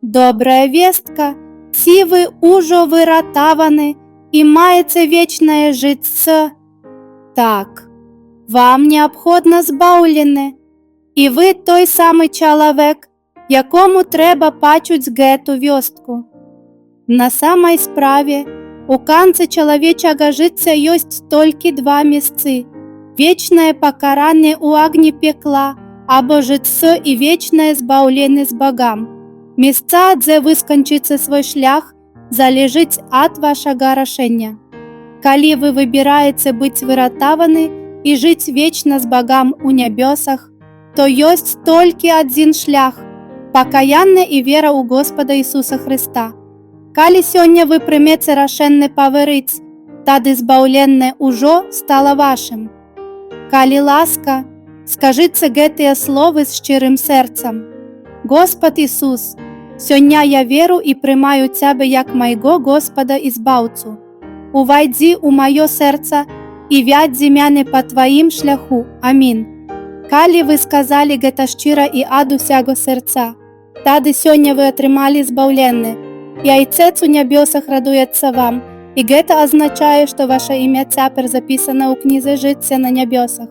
Добрая вестка, ці вы ўжо выратаваны і маеце вечнае жыццё? Так, вам неабходна збаўленне, і вы той самы чалавек, якому трэба пачуць гэту вестку. На самай справе, у канцы чалавечага жыцця ёсць толькі два месцы: вечнае пакаранне ў агні пекла або жыццё і вечнае збаўленне з Богам. Месца, дзе вы скончыце свой шлях, залежыць ад вашага рашэння. Калі вы выбіраеце быць выратаваны і жыць вечна з Богам у нябёсах, то ёсць толькі адзін шлях: пакаянне і вера ў Господа Ісуса Хрыста. Калі сёння вы прымеце рашэнне паверыць, тады збаўленне ўжо стала вашым. Калі ласка, скажыце гэтыя словы з шчырым сэрцам: Господ Ісус, сёння я веру і прымаю Цябе як майго Господа і Збаўцу. Увайдзі ў маё сэрца і вядзі мяне па Тваім шляху. Амін. Калі вы сказалі гэта шчыра і ад усяго сэрца, тады сёння вы атрымалі збаўленне, і Айцец у нябёсах радуецца вам, і гэта азначае, што ваша імя цяпер запісана ў кнізе жыцця на нябёсах.